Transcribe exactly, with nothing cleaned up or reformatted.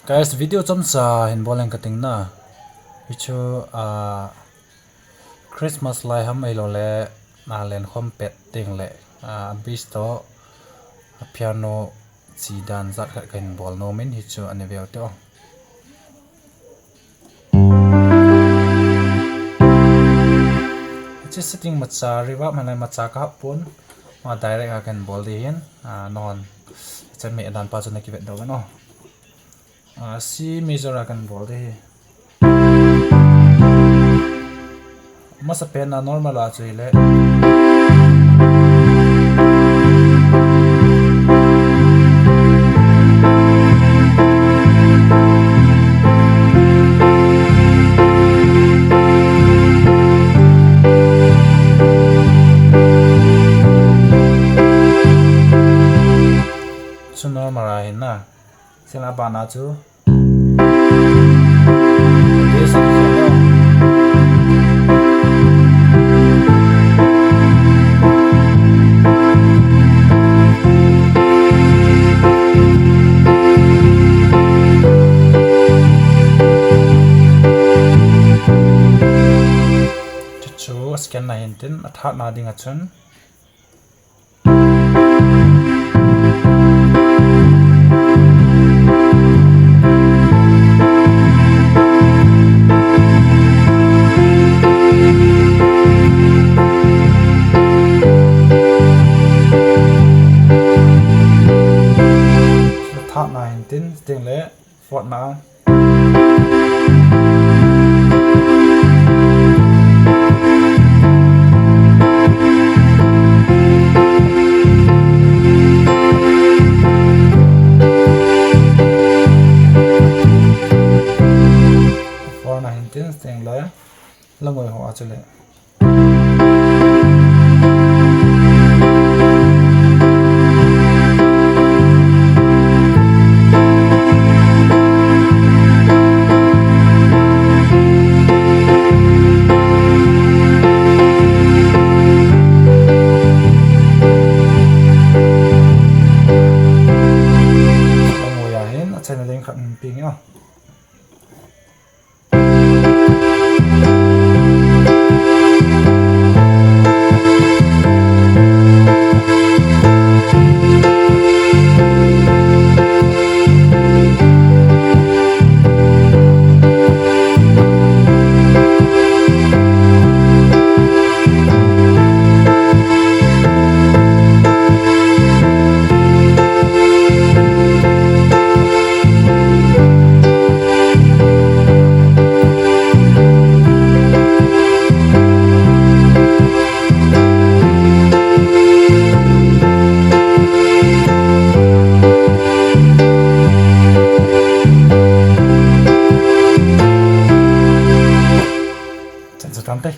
Guys, video chomcha hin bol leng kating na. Hichu, ah, Christmas lai ham ahilou le, ah, lenkhom pet teng le, ah, bass toh, ah, piano chi dan jat khat kahin bol nom in hichu ani veu te o. Hiche setting macha, reverb man lai macha kahap pon, ma direct a kahin bol ding ahin, ah, non. Hiche me dan pa chu nakivet doh uvin o. Ah, C major a kahin bol ding ahi. Masapen a normal a chu hile. Chu normal a hin na. Chule abana chu. Chu chu second na hin tin, athatna ding a chun. Third na hin tin, tin le fourth na. Fourth na hin tin, tin le langoi ho a chule. Langoi a hin, achaina ding khat hin ping a. Chan chu tam te.